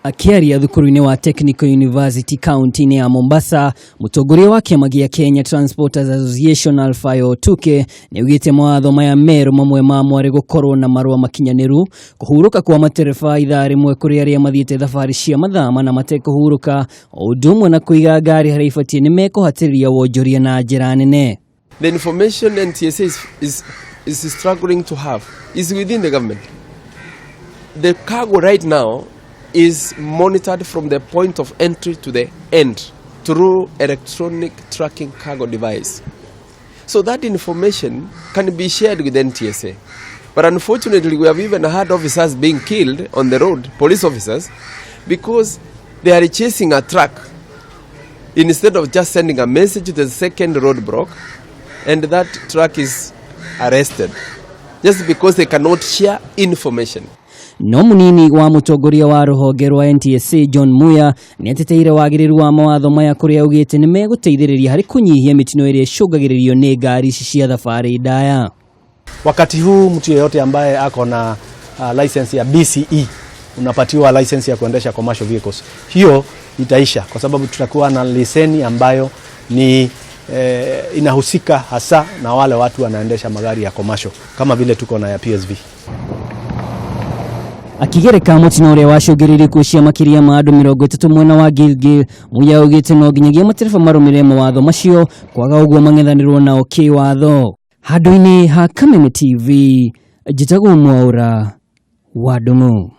Akĩaria thukuru-inĩ wa Technical University kaunti-inĩ ya Mombasa, mũtongoria wa kĩama gĩa Kenya Transporters Association Alfayo Otuke nĩaugĩte mawatho maya merũ mamwe mamo arĩ gũkorwo na marũa makinyanĩru, kũhurũka kwa matereba ithaa rĩmwe kũrĩ arĩa mathiĩte thabarĩ cia mathaa mana matekũhurũka, o ũndũ ũmwe na kũiga ngari harĩa ibatiĩ nĩ mekũhatĩrĩria wonjoria na njĩra nene. The information NTSA is struggling to have is within the government. The cargo right now is monitored from the point of entry to the end through electronic tracking cargo device. So that information can be shared with NTSA. But unfortunately, we have even had officers being killed on the road, police officers, because they are chasing a truck instead of just sending a message to the second roadblock, and that truck is arrested just because they cannot share information. No munini wa mũtongoria wa rũhonge rwa NTSA John Muya nĩ ateteire wagĩrĩru wa mawatho maya kũrĩa augĩte nĩ megũteithĩrĩria harĩ kũnyihia mĩtino ĩrĩa ĩcũngagĩrĩrio nĩ ngari ici cia thabarĩ ndaya. Wakati huu mtu yeyote ambaye ako na license ya BCE unapatiwa license ya kuendesha commercial vehicles. Hiyo itaisha kwa sababu tutakuwa na leseni ambayo ni inahusika hasa na wale watu wanaendesha magari ya commercial kama vile tuko na ya PSV. Akigereka mũtino ũrĩa wacũngĩrĩirie ikuũ cia makĩria ma andũ 30 mwena wa Gilgil, Muya augĩte no nginyagia matereba marũmĩrĩre mawatho macio, kwaga ũguo mang'ethanĩrwo nao kĩwatho. Handũ-inĩ ha Kameme TV, njĩtagwo Mwaũra wa Ndung'u.